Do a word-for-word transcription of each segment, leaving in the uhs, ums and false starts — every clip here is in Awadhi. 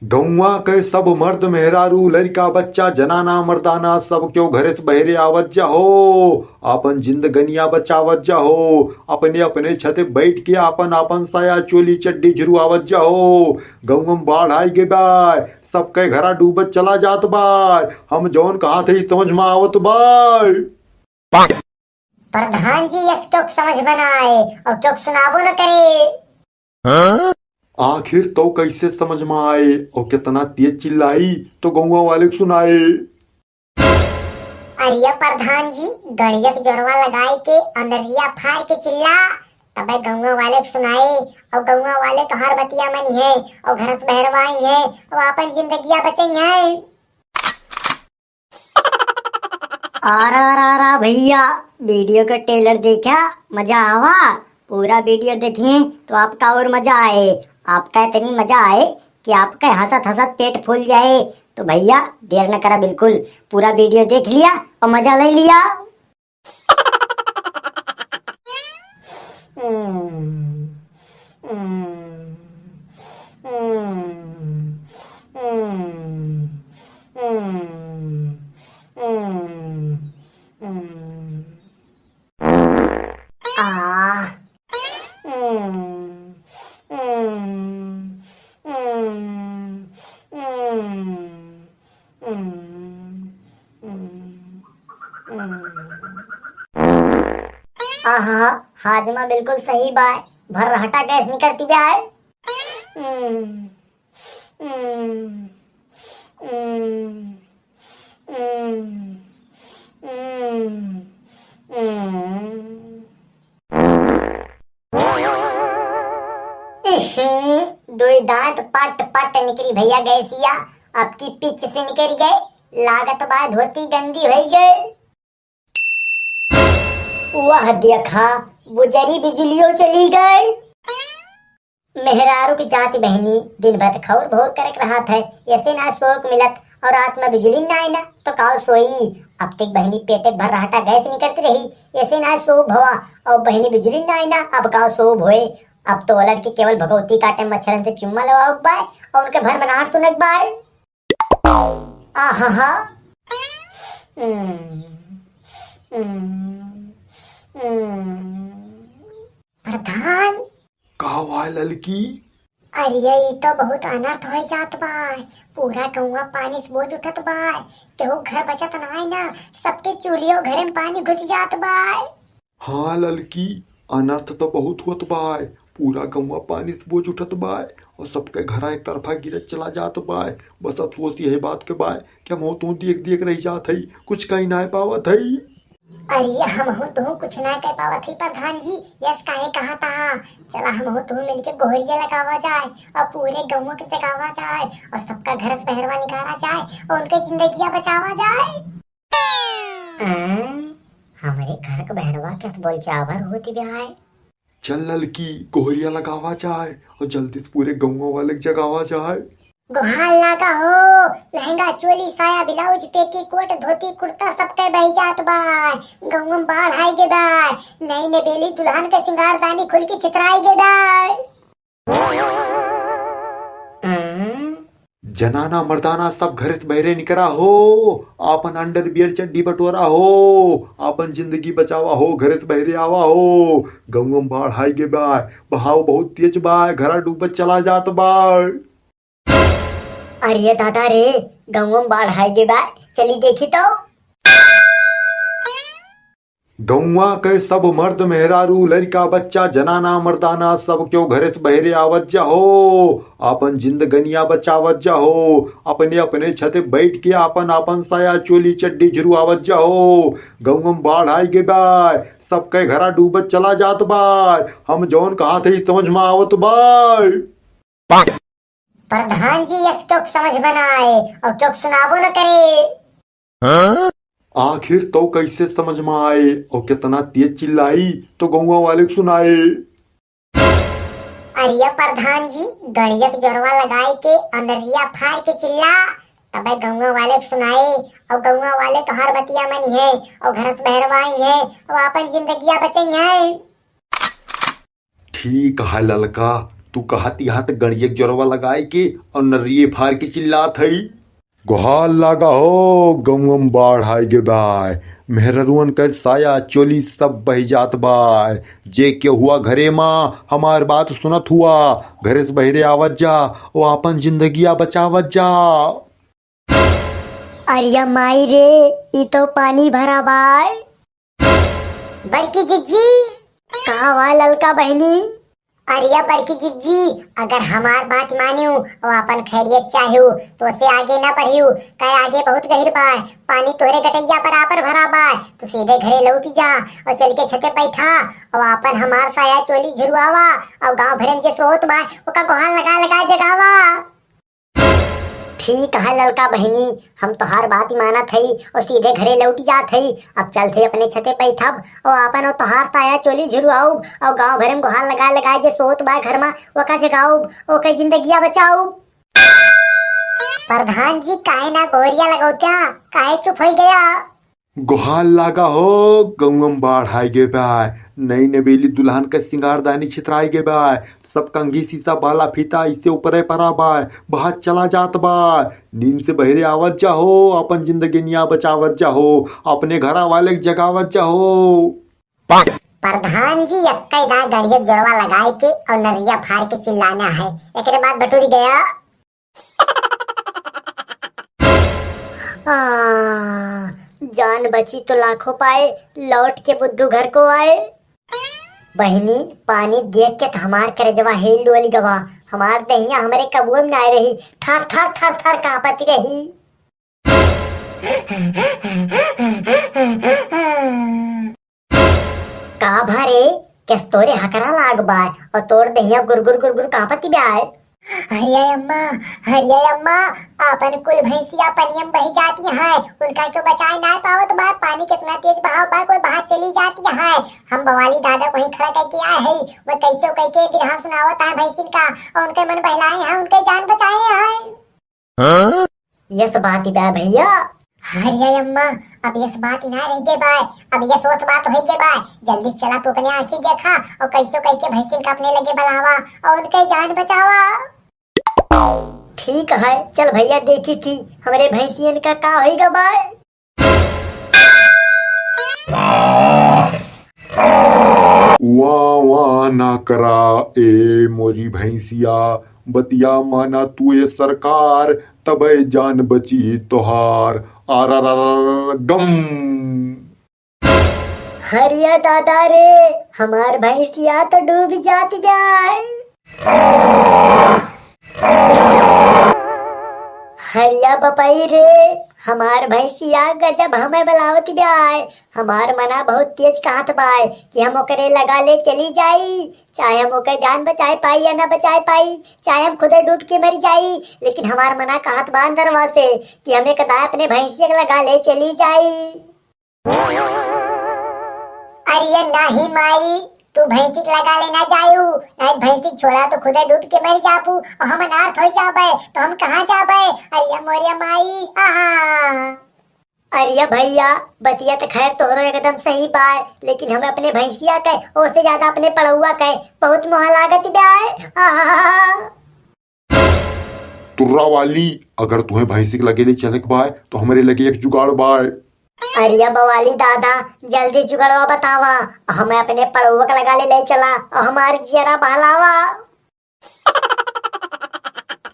गौवा के सब मर्द मेहरारू, लरिका बच्चा, जनाना मर्दाना, सब क्यों घरे से बहरे आवत जाहो, आपन जिंदगनिया बचावत जाहो, अपने अपने छते बैठ के आपन आपन साया चोली चड्डी झुरवावत जाहो। गौवा में बाढ़ आई गे बाय, सबके घरा डूबत चला जात बाय। हम जौन कहा थे समझ में आवत बाय। प्रधान जी, यस क्यों समझ में ना आए और क्यों सुनाबो न करे? हाँ? आखिर तो कैसे समझ में आए और कितना तेज चिल्लाई तो गौवा वाले के सुनाए? अरे प्रधान जी, गड़िया के जोरवा लगाए के अनरिया फाड़ के चिल्ला, तबे गौवा वाले के सुनाए और गौवा वाले तोहार बतिया मनी है और घर से बहरवाई है और आपन जिंदगिया बचेंगे। आरा रा रा भैया, वीडियो का ट्रेलर देखा, मजा आवा। पूरा वीडियो देखिए तो आपका और मजा आए। आपका इतनी मजा आए कि आपका हंसत हंसत पेट फूल जाए। तो भैया, देर न करा बिल्कुल, पूरा वीडियो देख लिया और मजा ले लिया। आहा, हाजमा बिल्कुल सही बाय, भर्राटा गैस निकरती बाय। इही, दुई दांत पट पट निकरी भैया गैसिया, अब की पिच से निकरी गए, लागत बा धोती गंदी होई गए। वाह देखा, बुजरी बिजुलियो चली गए। मेहरारू की जाति बहनी दिन भर खौर भौर करक रहत है, ऐसे ना सोक मिलत और रात में बिजुली ना आई ना तो काव सोई। अब तक बहनी पेटे भर्राटा गैस निकरती रही, ऐसे ना सो भवा और बहनी बिजुली ना आई ना अब काव सो भोए। अब तो लड़की केवल भगवती काटे मच्छरन से चुम्मा लवाओ बाय और उनके भर बनाट सुनक बाय। आहा। प्रधान। का हुआ ललकी? अरे, ई तो बहुत अनर्थ हो जात बा। पूरा गौवा पानी से बोझ उठत बा। केहू घर बचत नाय ना, सबके चूल्हियो घरे में पानी घुस जात बा। हाँ ललकी, अनर्थ तो बहुत होत बाय, पूरा गौवा पानी से बोझ उठत बाय और सबके घरा एक तरफा गिरत चला जात बाय। बस अफसोस यही बात के बाय कि हम तू देख देख रह जात हई, कुछ कहीं ना पावत हई। अरे हम हूँ तू कुछ ना कह पावत हई प्रधान जी, यस काहे कहा था? चला हम हूँ तू मिलके गोहरिया लगावा जाए और पूरे गौवा के जगावा जाए और सबका घर से बहरवा निकाला जाए और उनके जिंदगिया बचावा जाए। आय, हमरे घर के बहरवा के बोल जावर होती बे आय। चल ललकी, गोहरिया लगावा जाए और जल्दी से पूरे गौवा वाले के जगावा जाए। गोहार लागा हो, लहंगा, चोली, साया, ब्लाउज, पेटीकोट, धोती, कुर्ता सबके बह जात बा। गौवा में बाढ़ आई गे बा। नई नबेली दुल्हन के सिंगारदानी खुल के छितराई गे बा। जनाना मर्दाना सब घरे से बहरे निकरा हो, आपन अंडरवियर चड्डी बटोरा हो, आपन जिंदगी बचावा हो, घरे से बहरे आवा हो। गौवा में बाढ़ आई गे बा, बहाव बहुत तेज बा, घरा डूबत चला जात बा। अरे दादा रे, गौवा में बाढ़ आई गे बा, चली देखी तो। गौवा के सब मर्द मेहरारू, लड़िका बच्चा, जनाना मर्दाना, सब क्यों घरे से बहरे आवत जाहो, आपन जिंदगनिया बचावत जाहो, अपने अपने छते बैठ के आपन आपन साया चोली चड्डी झुरवावत जाहो। गौवा में बाढ़ आई गे बाय, सबके घरा डूबत चला जात बाय। हम जौन कहा थे समझ में आवत बाय। प्रधान जी, यस क्यों समझ में ना आए और क्यों सुनाबो न करे। आखिर तो कैसे समझ में आए और कितना तेज चिल्लाई तो गौवा वाले को सुनाए। अरे प्रधान जी, गड़िया के जोरवा लगाए के अनरिया फाड़ के चिल्ला, तबे गौवा वाले को सुनाए और गौवा वाले तोहार बतिया मनी है और घर से बहरवाई है और आपन जिंदगिया बचेंगे। ठीक है ललका, तू कहत हया त गड़िया के जोरवा लगाए के और नरिये फार के चिल्लात हई। गोहार लागा हो, गउँवा में बाढ़ आइ गे बाय। मेहररुअन के साया चोली सब बहि जात बाय। जे केहुआ घरे मा हमार बात सुनत हुआ, घरे से बहिरे आवत जा, ओ आपन जिंदगिया बचावत जा। अरिया माई रे, ई तो पानी भरा बाय। बड़की जिज्जी। का वा ललका बहिनी? अरिया बड़की जिज्जी, अगर हमार बात मानियो और आपन खैरियत चाहियो, तो ओसे आगे ना बढ़ियो, काहे आगे बहुत गहिर बाय, पानी तोहरे गटैया बराबर भरा बाय, तू सीधे घरे लौट जा और चल के छते बैठा और आपन हमार साया चोली झुरवावा और गाँव भरे में जे सोत बाय, ओका गोहार लगा लगा जगावा। ठीक है ललका बहिनी, हम तोहार बात मानत हई और सीधे घरे लौट जात हई। अब चलत हई अपने छते बैठब और आपन और तोहार साया चोली झुरवाउब और गाँव भरे में गोहार लगाए लगाए जे सोत बाय घर मा, ओका जगाउब, ओके जिंदगिया बचाउब। प्रधान जी, काहे ना गोहरिया लगौत्या, काहे चुप होइ गया? गोहार लागा हो, गउँवा में बाढ़ आइ गे बाय। नई नवेली दुल्हन के सिंगारदानी छितराइ गे बाय। सब कंघी सीसा बाला फीता इसे ऊपरे परा बाय। बहत चला जात बाय। नींद से बहिरे आवत जा हो, आपन जिंदगिनिया बचावत जा हो, अपने घरा वाले के जगावत जा हो। प्रधान जी, एक्कै दाँय गड़िया के जोरवा लगाए के और नरिया फार के चिल्लाना है, एकरे बाद बटुरी गया। आ, जान बची तो लाखों पाए, लौट के बुद्धू घर को आए। बहिनी, पानी देख के त हमार करेजवा हिल डोल गवा, हमार दहिया हमरे कबुए में नाय रही, थर थर थर थर कांपत रही। का भा रे, केस तोरे हकरा लाग बाय और तोर देहिया गुरगुर गुरगुर कांपत बाय। हरिया अम्मा, हरिया अम्मा, आपन कुल भैंसिया पनिया में बहि जाती हैं, उनका क्यों बचाए ना पावत बाय, पानी कितना तेज बहाव बाय, कोई बाहर चली जाती है। हम बवाली दादा को ही खड़ा करके आए हैं, वो कैसे कैसे बिरहा सुनावत है भैंसिन का, और उनके मन बहलाए हैं, उनके जान बचाए हैं। हाँ? यस बात बा भैया। हरिया अम्मा, अब यस बात ना रह गे बाय, अब यस वस बात होइ गे बाय। जल्दी से चला तू अपने आँखी देखा और कैसो कह के भैंसिन का अपने लगे बुलावा और उनके जान बचावा। ठीक है, चल भैया देखी थी हमरे भैंसियन का का होइगा बाय। वाह वाह ना करा ए मोरी भैंसिया, बतिया माना तू ए सरकार, तबै जान बची तोहार। आरारारार गम। हरिया दादा रे, हमार भैंसिया तो डूब जात बाय। हरिया बपई रे, हमार भैंसिया गजब हमें बुलावत बाय। हमार मना बहुत तेज कहत बाय कि हम ओकरे लगा ले चली जाई, चाहे हम ओकर जान बचाए पाई या ना बचाए पाई, चाहे हम खुदे डूब के मर जाई, लेकिन हमार मना कहत बा अंदरवा से कि हम एक दाय अपने भैंसिया के लगा ले चली जाई। अरे नाही माई, तू भैंसी के लगा ले ना जायू, नहीं भैंसी के छोड़ा तो खुदे डूब के मर जाबू और हम अनाथ हो जाबे, तो हम कहाँ जाबे? अरे मोरिया माई, आहा। अरे भैया, बतिया तो खैर तोहरो एकदम सही बाय, लेकिन हमें अपने भैंसिया के, ओसे ज्यादा अपने पड़ौआ के बहुत मोह लागत बाय। आहा। तुर्रा वाली, अगर तुहें भैंसी के लगे ले चले के बाय, तो हमरे लगे एक जुगाड़ बाय। अरे बवाली दादा, जल्दी जुगाड़वा बतावा, हमें अपने पड़ौआ के लगा ले, ले चला, और हमार जियरा बहलावा।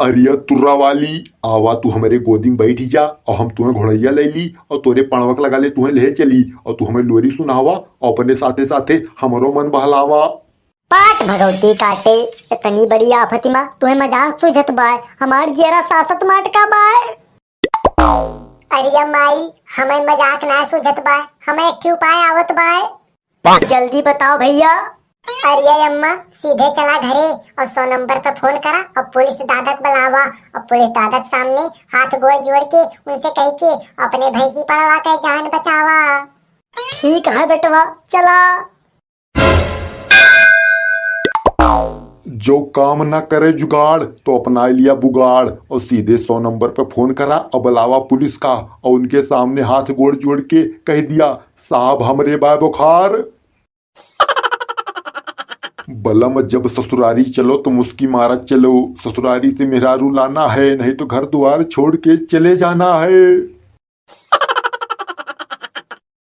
अरे तुर्रा वाली, आवा तू हमरे गोदी में बैठ जा और हम तुहें घोड़ैया ले ली और तोरे पड़वा के लगा ले तुहें ले चली और तू हमें लोरी सुनावा और अपने साथे साथे हमरो मन बहलावा। पाट भगवती काटे, इतनी बड़ी आफत मा तुहें मजाक सूझत बाय, हमार जियरा सासत माट का बाय। अरे माई, हमें मजाक ना सूझत बाय, हमें एक ठे उपाय आवत बाय। जल्दी बताओ भैया। अरे अम्मा, सीधे चला घरे और सौ नंबर पे फोन करा और पुलिस दादा के बुलावा और पुलिस दादा के सामने हाथ गोड़ जोड़ के उनसे कह के अपने भैंसी पड़वा के जान बचावा। ठीक है बेटवा, चला। जो काम ना करे जुगाड़, तो अपना लिया बुगाड़ और सीधे सौ नंबर पे फोन करा और बुलावा पुलिस का और उनके सामने हाथ गोड़ जोड़ के कह दिया, "साहब, हमरे बाय बुखार।" बलम जब ससुरारी चलो तो मुस्की मारत चलो, ससुरारी से मेहरारू लाना है, नहीं तो घर द्वार छोड़ के चले जाना है।